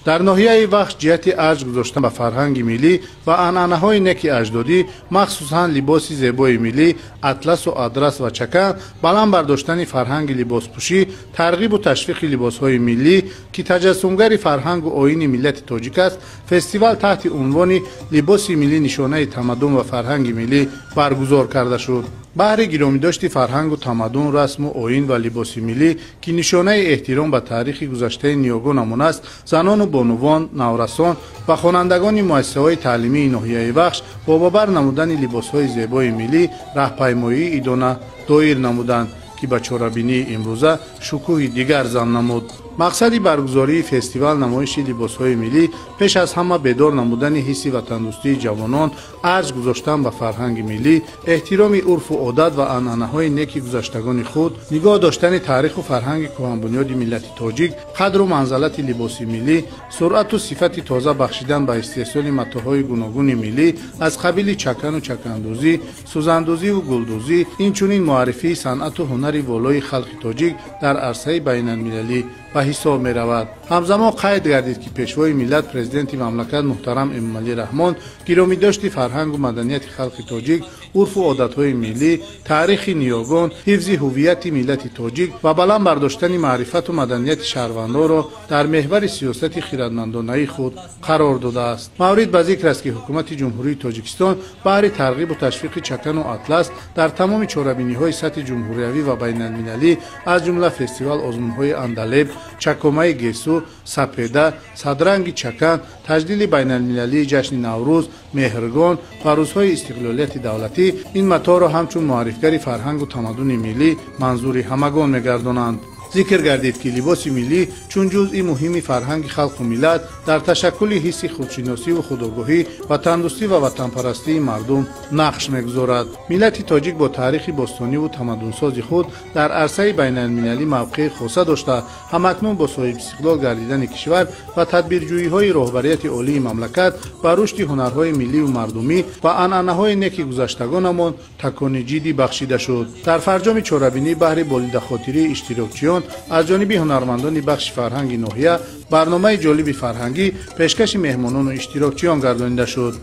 Дар ноҳияи Вахш ҷиҳати арҷ гузоштан ба фарҳанги миллӣ ва анъанаҳои неки аҷдодӣ, махсусан либоси зебои миллӣ, атласу адрас ва чакан, баланд бардоштани фарҳанги либоспӯшӣ, тарғибу ташвиқи либосҳои миллӣ, ки таҷассумгари фарҳангу оини миллати тоҷик аст, фестивал таҳти унвони «Либоси миллӣ нишонаи тамаддун ва фарҳанги миллӣ» баргузор карда шуд. Баҳри гиромидошти фарҳангу тамаддун, расму оин ва либоси миллӣ, ки нишонаи эҳтиром ба таърихи гузаштаи ниёгонамон аст, занону бонувон, наврасон ва хонандагони муассисаҳои таълимии ноҳияи Вахш бо ба бар намудани либосҳои зебои миллӣ раҳпаймоии идона доир намуданд, ки ба чорабинии имрӯза шукӯҳи дигар зам намуд. Мақсади баргузории фестивал намоиши либосҳои миллӣ, пеш аз ҳама бедор намудани ҳисси ватандӯстии ҷавонон, арҷ гузоштан ба фарҳанги миллӣ, эҳтироми урфу одат ва анъанаҳои неки гузаштагони худ, нигоҳ доштани таъриху фарҳанги кӯҳанбунёди миллати тоҷик, қадру манзалати либоси миллӣ, суръату сифати тоза бахшидан ба истеҳсоли матоъҳои гуногуни миллӣ аз қабили чакану чакандӯзӣ, сӯзандӯзиву гулдӯзӣ, инчунин муаррифии санъату ҳунари волои халқи тоҷик дар арсаи байналмилалӣ ба ҳисоб меравад. Ҳамзамон қайд гардид, ки Пешвои миллат, Президенти мамлакат муҳтарам Эмомалӣ Раҳмон гиромидошти фарҳангу маданияти халқи тоҷик, урфу одатҳои миллӣ, таърихи ниёгон, ҳифзи ҳуввияти миллати тоҷик ва баланд бардоштани маърифату маданияти шаҳрвандонро дар меҳвари сиёсати хирадмандонаи худ қарор додааст. Маврид ба зикр аст, ки Ҳукумати Ҷумҳурии Тоҷикистон баҳри тарғибу ташвиқи чакану атлас дар тамоми чорабиниҳои сатҳи ҷумҳуриявӣ ва байналмилалӣ, аз ҷумла фестивал озмунҳои Андалеб, Чакомаи гесу, Сапеда, Садранги чакан, таҷлили байналмилалии ҷашни Наврӯз, Меҳргон ва рӯзҳои истиқлолияти давлатӣ ин матоъро ҳамчун муаррифгари фарҳангу тамаддуни миллӣ манзури ҳамагон мегардонанд. Зикр гардид, ки либоси миллӣ чун ҷузъи муҳими фарҳанги халқу миллат дар ташаккули ҳисси худшиносиву худогоҳӣ, ватандӯстӣ ва ватанпарастии мардум нақш мегузорад. Миллати тоҷик бо таърихи бостониву тамаддунсози худ дар арсаи байналмилалӣ мавқеи хоса дошта, ҳамакнун бо соҳибистиқлол гардидани кишвар ва тадбирҷӯиҳои роҳбарияти олии мамлакат ба рушди ҳунарҳои милливу мардумӣ ва анъанаҳои неки гузаштагонамон такони ҷиддӣ бахшида шуд. Дар фарҷоми чорабинӣ баҳри болидахотирии иштирокчиён аз ҷониби ҳунармандони бахши фарҳанги ноҳия барномаи ҷолиби фарҳангӣ пешкаши меҳмонону иштирокчиён гардонида шуд.